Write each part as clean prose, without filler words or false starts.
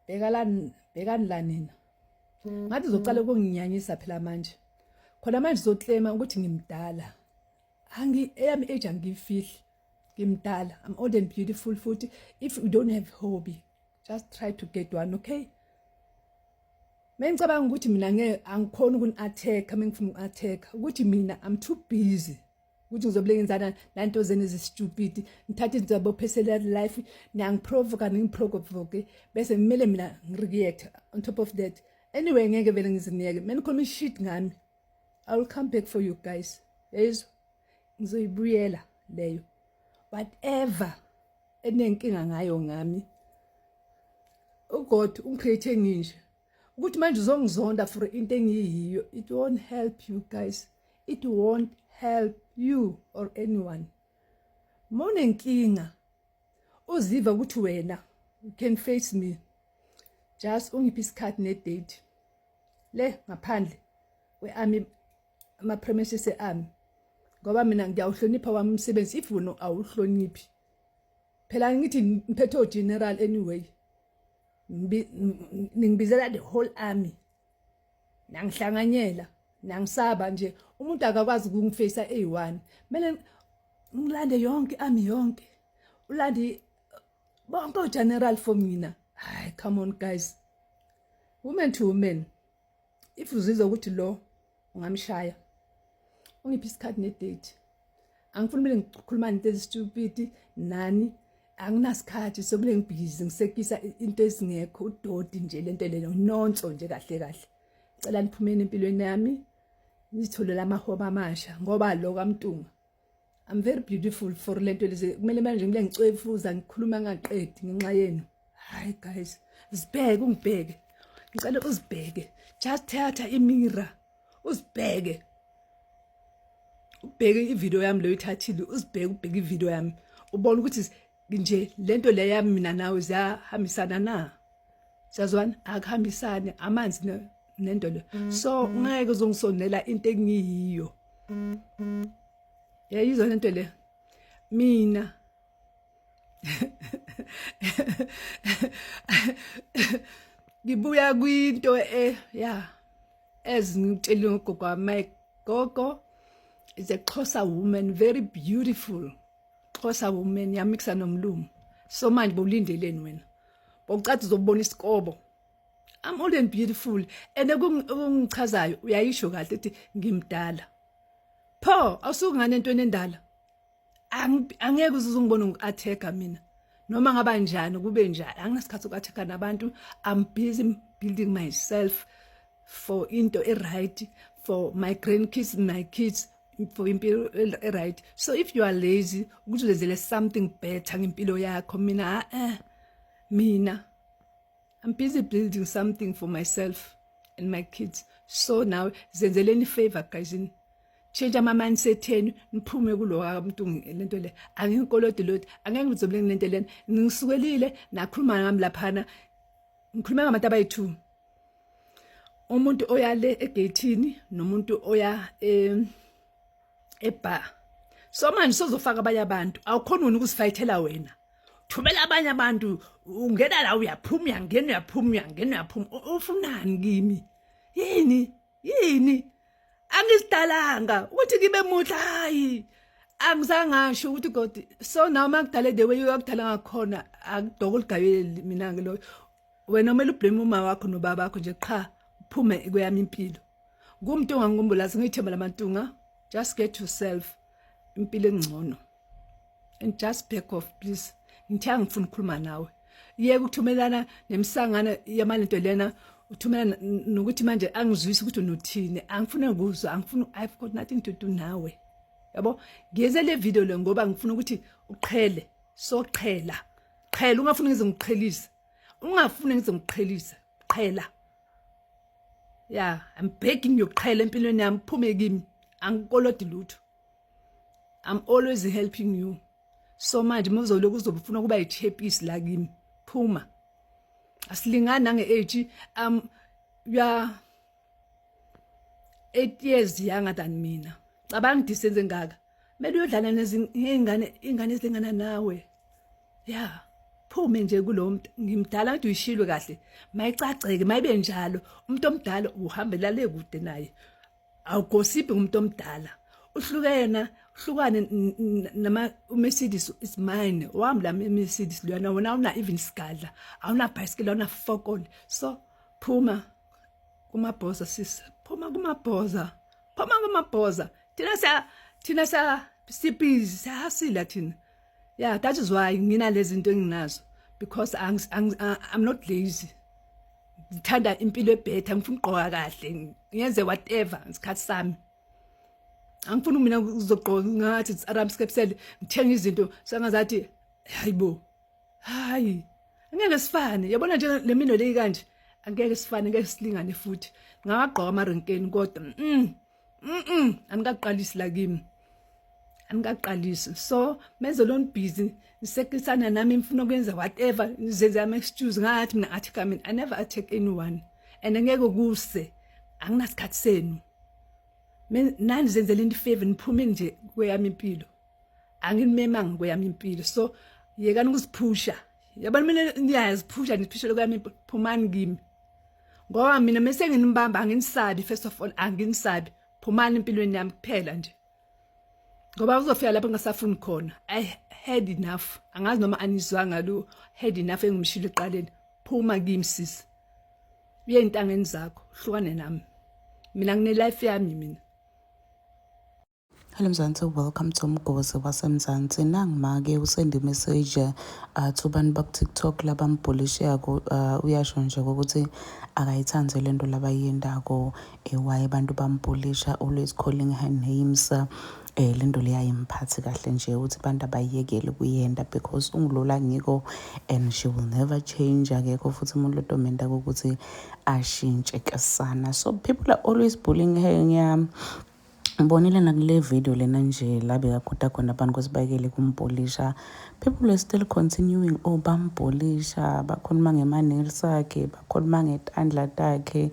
Bheka la, bhekani la nina. Ngathi uzoqala ukunginyanyisa phela manje. Khona manje uzoclaima ukuthi ngimdala. Angi eyami age angiyifihli. Ngimdala. I'm old and beautiful futhi. If you don't have hobby, just try to get one, okay? Mengicabanga ukuthi mina ngeke angikhona ukuni-attack mengifuna uku-attack ukuthi mina I'm too busy ukuthi ngizobe ngenzana nanto zenu ezistupid, ngithatha izinto zabo personal life, niyangiprovoka, ningiprovoke, bese kumele mina ngireact on top of that. Anyway, ngeke vele ngiziniyeke. Mina nikhuluma shit ngami, I will come back for you guys. Yezwa, ngizoyibuyela leyo. Whatever enenkinga ngayo ngami, uGod ungicreate nginje ukuthi manje uzongizonda for into engiyiyo, it won't help you guys, it won't help you or anyone. Mawunenkinga, uziva ukuthi wena you can face me, just ungiphe isikhathi nedate le ngaphandle kwe-army, ama-premises e-army, ngoba mina ngiyawuhlonipha wami umsebenzi. If wena awuhloniphi phela, ngithi ngiphethe o-general anyway, ningibizela the whole army, nangihlanganyela, nangisaba nje. Umuntu akakwazi ukungifacea eyi-one, kumele ngilande yonke i-army yonke, ulande bonke o-general for mina. Hayi, come on guys. Woman to woman, if uzizwa ukuthi lo ungamshaya, ungiphi isikhathi nedate. Angifuni mina ngikhuluma into ezistupid nani, anginasikhathi sokule, ngibhizi ngisekisa into ezingekho, udoti nje lento lelo, nonso nje kahle kahle. Cela niphumeni empilweni yami, nizitholele amahobby amasha, ngoba lo kaMntunga, I'm very beautiful for lento lezi. Kumele manje ngile ngicwefuza, ngikhuluma ngaqedi ngenxa yenu. Hayi guys, zibheke, ungibheke, ngicela uzibheke. Just thatha imirror, uzibheke, ubheke ivideo yami leyo ithathile, uzibheke, ubheke ivideo yami, ubone ukuthi nje lento le yami mina nawe ziyahambisana na. Siyazwana? Akuhambisani amanzi nento le. So ngeke uzongisonela into engiyiyo. Yayizwa lento le. Mina ngibuya kwinto e ya as ngikutshelile ngogogo wami. My gogo is a Xhosa woman, very beautiful Xhosa woman, yamixa nomlungu. So manje bowulindeleni wena? Bowucathi uzobona isikobo? I'm old and beautiful, and okungichazayo uyayisho kahle ukuthi ngimdala. Pho awusuke ngane entweni endala? Angeke uze uzungibone ngiattacka mina noma ngaba njani, kube njani. Anginasikhathi soku-attacka nabantu. I'm busy building myself for into e-right for my grandkids, my kids, for impilo e-right. So if you are lazy ukuthi uzenzele something better ngempilo yakho, mina mina I'm busy building something for myself and my kids. So now zenzeleni favor guys, change ama mindset yenu, niphume kulo muntu lento le. Angikolodi lodi, angeke ngizobule lento lena. Ngisukelile nakhuluma ngami laphana, ngikhuluma ngabantu abayi2, umuntu oya le egate nomuntu oya ebar. So manje sozofaka abanye abantu, awukhona wena ukuzifayithela wena, thumela abanye abantu. Ungena la, uyaphuma, uyangena, uyaphuma, uyangena, uyaphuma. Ufunani kimi? Yini yini? Angisidalanga ukuthi ngibe muhle. Hayi, angizangasho ukuthi God. So now makudale the way uyakudala ngakhona, akudoko ligayele mina ke loyo. Wena kumele ublame uma wakho nobaba wakho nje qha, uphume kweyami impilo. Ngumuntu ongangikumbulazi ngiyithemba lamantunga. Just get yourself impilo engcono and just back off, please. Ngithe angifuni ukukhuluma nawe. Yeke ukuthumelana nemisangano yamalento lena, uthumela nokuthi manje angizwisi ukuthi unothini. Angifuni ukuzwa, angifuni. I've got nothing to do nawe, yabo. Ngiyenze le video le ngoba ngifuna ukuthi uqhele. So qhela, qhela, ungafuni ngize ngiqhelise, ungafuni ngize ngiqhelise, qhela. Yeah, I'm begging you, qhela empilweni yami, phume kimi. Angikolodi lutho, I'm always helping you. So manje mawuzoloku uzobe ufuna ukuba yichepisi la kimi, phuma. Asilingani nange-age. You are 8 years younger than mina. Cabanga distance engaka. Kumele uyodlala nezingane, ingane ezilingana nawe. Yeah. Phume nje kulo muntu ngimdala ngathi uyishilo kahle. Mayicaceke mayibe njalo umuntu omdala uhambela le kude naye. Awugosiphi ngumuntu omdala. Uhluke yena uhlukane nama uMercedes is mine. Wami la Mercedes lona wona awuna even sigadla, awuna bicycle, awuna fokol. So phuma kumabhoza sis, phuma kumabhoza. Phuma kumabhoza. Thina siya sibhizi siyahasila thina. Yeah, that is why nginalezi zinto enginazo because I'm not lazy. Ngithanda impilo ebetter, ngifuna ukugqoka kahle, ngiyenze whatever ngesikhathi sami. Angifuni mina ukuzogqoka ngathi it's Aram Skepsel ngithenga izinto sengazathi hayibo. Hayi. Angeke sifane. Yabona nje le mino leyi kanje. Angeke sifane, ngeke silingane futhi. Ngawagqoka amarenkeni kodwa anikaqalisi la kimi. Anikaqalisi. So menze lon busy nisekisana nami ngifuna ukwenza whatever nizenze ama excuse ngathi mina athi come I never attack anyone and angeke kuse anginasikhathi senu. Nani zenzela into favor niphume nje kweyami impilo. Anginimemanga kweyami impilo. So yekani ukuziphusha. Yabona mina niyaziphusha niphushele kweyami impilo phumani kimi. Ngoba mina mase nginibamba anginisabi, first of all anginisabi. Phumani empilweni yami kuphela nje. Ngoba uzofika lapho ngasafuni khona. I had enough. Angazi noma anizwanga lo had enough engimshilo eqaleni. Phuma kimi sis. Uye intangeni zakho, hlukane nami. Mina ngine life yami mina. Hello Mzansi, welcome to Umgosi waseMzansi. Nangimake usende message to bantu baku-TikTok labambhulishako. Uyasho nje ukuthi akayithandi lento labayiyendako, why abantu bambhulisha, always calling her names. Lento leyo ayimphathi kahle nje, ukuthi abantu abayiyekele kuyenda because ungulola ngiko and she will never change. Akekho futhi umuntu lotomenda ukuthi ashintshe kesana. So people are always bullying her. Ngiyam ngibonile nakule video lena nje la bekakhutha khona abantu ukuthi bayekele kumbhulisha. People are still continuing, oh, bambhulisha, bakhuluma ngema-nails akhe, bakhuluma ngetandla takhe.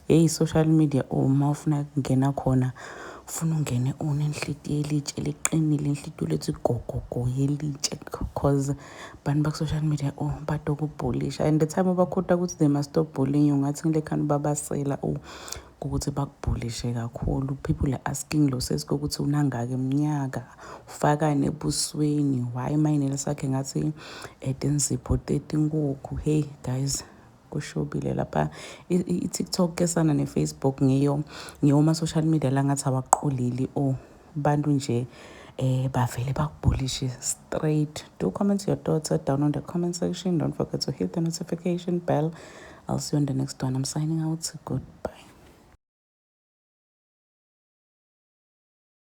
Hey, social media, uma ufuna kungena khona ufuna ungene unenhlitiyo elitshe liqinile, inhlitiyo lethi gogogo yelitshe, because bantu baku-social media, oh, batokubhulisha and the time ubakhutha ukuthi they must stop bullying you, ngathi ngilekhani babasela, oh, ukuthi bakubhulishe kakhulu. People are asking lo sesi ukuthi unangaki iminyaka, ufakani ebusweni, why mayinele sakhe ngathi tinzipho tetinkukhu. Hey guys, kushubile lapha. I-TikTok kesana ne-Facebook ngiyo ma-social media la ngathi awaqolili, oh, bantu nje bavele bakubhulishe straight. Do comment your thoughts down on the comment section. Don't forget to hit the notification bell. I'll see you on the next one. I'm signing out. Goodbye.